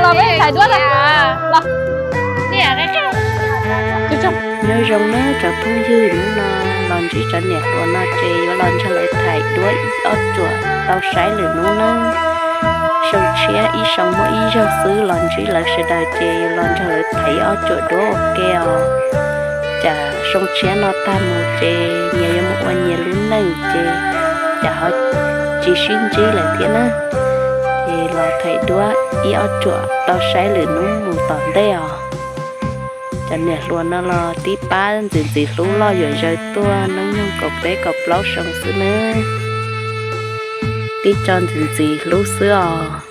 Los peb thaij duab tag. Nyob zoo na cov phooj ywg, hnub no los ntsib cov niam hluas no ces yuav los nrog lawv thaij duab ib ob tsuam tau saib lwm hnub na. Xyoo tshiab ib xyoo muaj ib zaug xwb los ntsib lawv sawv daws ces yuav los nrog lawv thaij ib ob tsuam duab ua ke os. Cas xyoo tshiab no tag mus ces nyias yuav mus ua nyias lub neej ces cas ho tsis sib ntsib lawm thiab na. Ces los thaij duab ib ob tsuam tau saib lwm hnub mus tom ntej os. Cov niam hluas no los tib pab ntxim ntxim hlub loj yuam zawg tuaj hnub nyoog kaum peb kaum plaub xyoo xwb nawb. Tib co ntxim ntxim hlub xwb os.